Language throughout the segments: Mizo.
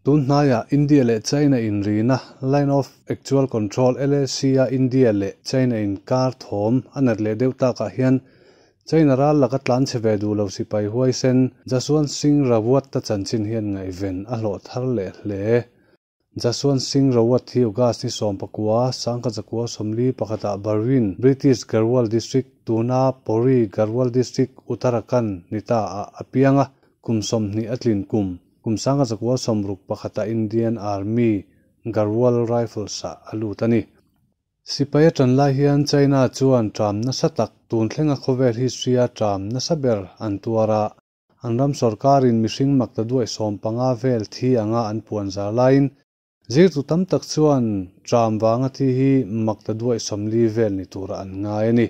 Tun hnaiah India leh China inrina Line of Actual Control, LAC, a India leh China inkar thawm a nat leh deuh takah hian China ral laka tlan chhe ve duh lo sipai huaisen Jaswant Singh Rawat-a chanchin hian ngaihven a hlawh thar leh hle. Jaswant Singh Rawat hi August ni 19, 1941-ah Barwin, British Garhwal District, tuna Pauri Garhwal District, Uttarakhand ni ta ah a piang a, kum 20 a tlin kum, kum 1961-ah Indian Army Garhwal Rifles-ah a lut a ni. Sipai a tan lai hian China chuan tram nasa tak tun thlenga khawvel history-a tram nasa ber an tuar a, An ram sorkarin mihring makta duai 15 vel thi anga an puan zar laiin zirtu tam tak chuan tram vanga thi hi makta duai 40 vel ni tura an ngai a ni.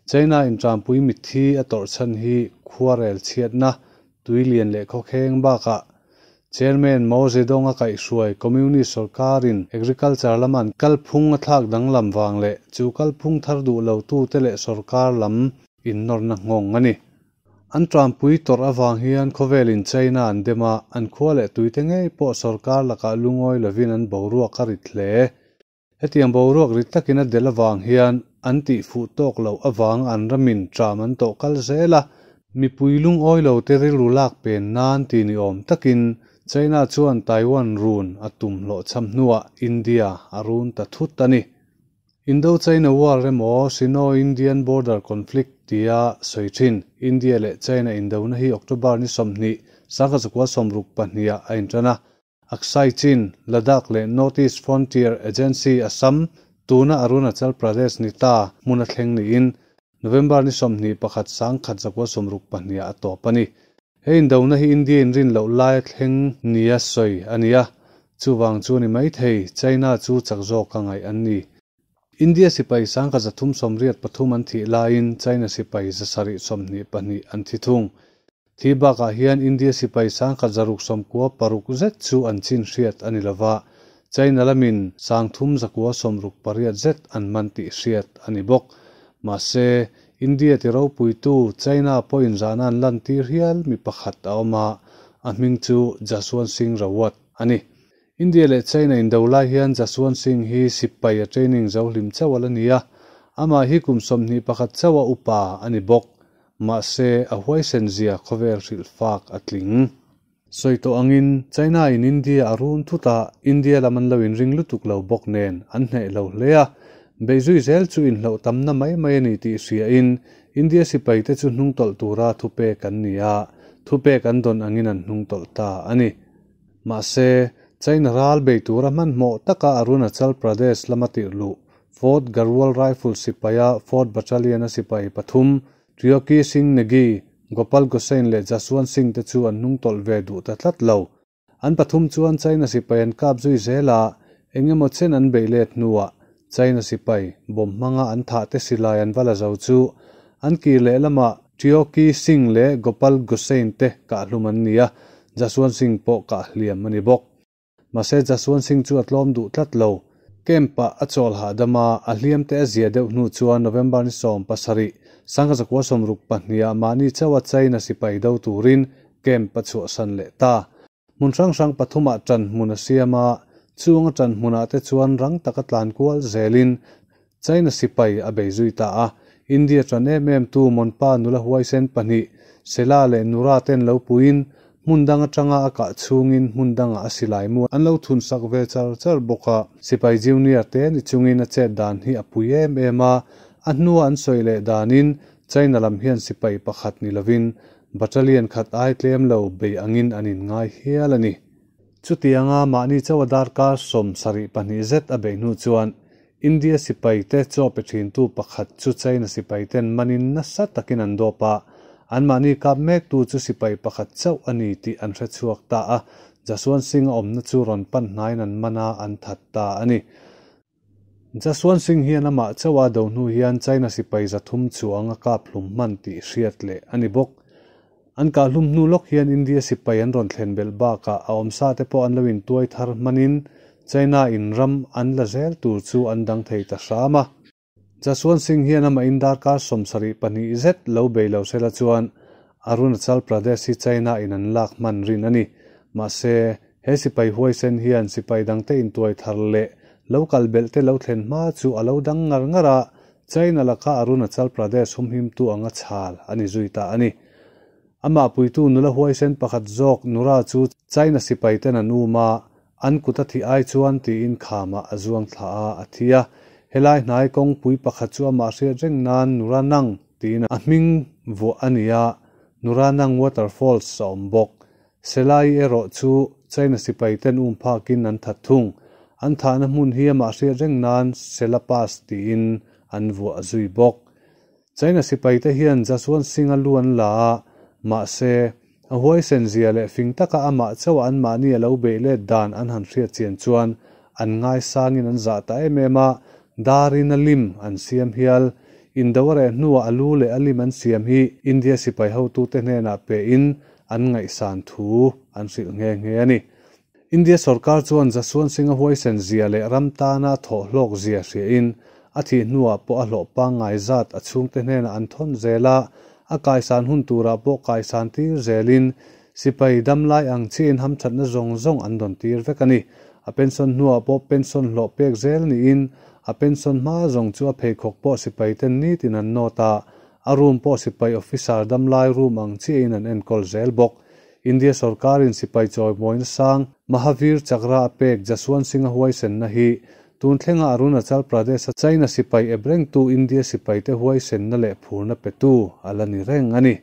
China in trampui mitthi a tawrh chhan hi khuarel chhiatna, tuilian leh khawkheng bakah Chairman Mao Zedong a kaihhruai Communist sorkarin agriculture laman kalphung a thlak danglam vang leh chu kalphung thar duh lo tute leh sorkar lam innawrna nghawng a ni. An trampui tawrh avang hian khawvelin China an dem a, an khua leh tuite ngei pawh sorkar lakah lungawi lovin an boruak a rit hle. Hetiang boruak rit takin a del avang hian an tih fuh tawk loh avang an ramin tram an tawh kal zel a, mipui lungawi lo te rilru lak pen nan ti ni awm takin China chuan Taiwan run a tum hlawhchham hnuah India a run ta thut a ni. Indo-China War emaw Sino-Indian Border Conflict tia sawi thin India leh China indona hi October ni 20, 1962-ah a intan a. Aksai Chin, Ladakh leh North East Frontier Agency Assam, tuna Arunachal Pradesh ni ta hmun a thleng niin November ni 21, 1962-ah a tawp a ni. He indona hi India in rin loh lai a thleng nia sawi a ni a, chuvang chu ni mai thei China chu chak zawk a ngaih an ni. India sipai 383 an thih laiin China sipai 722 an thi thung. Thi bakah hian India sipai 1696 zet chu an chin hriat a ni lova, China lamin 3168 zet an man tih hriat a ni bawk. Mahse, India ti ropuitu China pawhin zahna an lan tir hial mi pakhat a awm a, a hming chu Jaswant Singh Rawat a ni. India leh China indo lai hian Jaswant Singh hi sipai a training zo hlim chauh a la ni a, amah hi kum 21 chauh a upa a ni bawk. Mahse, a huaisen zia khawvel hrilh fak a tling. Sawi tawh angin China in India a run thut a, India lam an lo inring lutuk lo bawk nen an hneh lo hle a, beihzui zel chu inhloh tamna mai mai a ni tih hriain India sipai te chu hnungtawlh tura thupek an ni a, thupek an dawn angin an hnungtawlh ta a ni. Mahse, China ral bei tura hmanhmawh taka Arunachal Pradesh lama tirh luh Fourth Garhwal Rifle sipaia Fourth Battalion a sipai pathum Triyoki Singh Negi, Gopal Gosain leh Jaswant Singh te chu an hnungtawlh ve duh ta tlat lo. An pathum chuan China sipai an kap zui zel a, eng emaw chen an beih let hnuah China sipai bomb hmanga an thah te silai an va la zo chu an kir leh lamah Triyoki Singh leh Gopal Gosain te kahhlum an ni a, Jaswant Singh pawh kahhliam a ni bawk. Mahse Jaswant Singh chu a tlawm duh tlat lo. Camp-ah a chawl hahdam a, a hliam te a zia deuh hnu chuan November ni 17, 1962-ah mahni chauha China sipai do turin camp a chhuahsan leh ta. Hmun hrang hrang pathumah ṭan hmun a siam a, chung a ṭan hmunah te chuan rang taka tlan kual zelin China sipai a bei zui ta a. India ṭan em em tu Monpa nula huaisen pahnih, Sela leh Nura ten lo puiin hmun dang aṭanga a kah chhungin hmun dangah a silai mu an lo thun sak ve char char bawk a. Sipai junior te ni chungin a chet dan hi a pui em em a, a hnua an sawi leh danin China lam hian sipai pakhat ni lovin battalion khat ai tlem lo bei angin an inngai hial a ni. Chutianga mahni chauha darkar 72 zet a beih hnu chuan India sipai te chaw pe thintu pakhat chu China sipai ten manin nasa takin an dawp a, an mahni kap mek tu chu sipai pakhat chauh a ni tih an hre chhuak ta a, Jaswant Singh a awmna chu rawn pan hnaiin an man a, an that ta a ni. Jaswant Singh hian amah chauha do hnu hian China sipai 300 chuang a kap hlum hman tih hriat leh a ni bawk. An kah hlum hnu lawk hian India sipai an rawn thlen belh bakah a awmsa te pawh an lo intuai thar hmanin China in ram an la zel tur chu an dang thei ta hram a. Jaswant Singh hian amah in darkar 72 zet lo bei lo sela chuan Arunachal Pradesh hi China in an lak hman rin a ni. Mahse, He sipai huaisen hian sipai dangte intuai thar leh lo kal belh te lo thlen hma chu a lo dang ngar ngar a, China laka Arunachal Pradesh humhimtu anga chhal a ni zui ta a ni. Amah puitu nula huaisen pakhat zawk Nura chu China sipai ten an um a, an kut a thih ai chuan tiin khamah a zuang thla a, a thi a. Helai hnai kawngpui pakhat chu amah hriat reng nan Nura Nang tiin a hming vuah a ni a, Nura Nang Waterfalls a awm bawk. Selai erawh chu China sipai ten um phakin an that thung. An thahna hmun hi amah hriat reng nan Sela Pass tiin an vuah zui bawk. China sipaite hian Jaswant Singh-a lu an la a, mahse, a huaisen zia leh fing taka amah chauh anmahni a lo beih let dan an han hriat chian chuan an ngaisangin an zah ta em em a, darin a lim an siam hial. Indo a reh hnuah a lu leh a lim an siam hi India sipai hotute hnenah pehin an ngaihsan thu an hrilh nghe nghe a ni. India sorkar chuan Jaswant Singh-a huaisen zia leh ram tana a thawh hlawk zia hriain a thih hnuah pawh a hlawh pangngai zat a chhungte hnenah an thawn zel a, a kaisan hun turah pawh kaisan tir zelin sipai damlai ang chiahin hamthatna zawng zawng an dawn tir vek a ni. A pension hnuah pawh pension hlawh pek zel niin a pension hma zawng chu a pheikhawk pawh sipaiten nitin an nawt a, a room pawh sipai officer damlai room ang chiahin an enkawl zel bawk. India sorkarin sipai chawimawina sang Mahavir Chakra a pek Jaswant Singh-a huaisenna hi tun thlenga Arunachal Pradesh-a China sipai ep rengtu India sipaite huaisenna leh phurna petu a la ni reng a ni.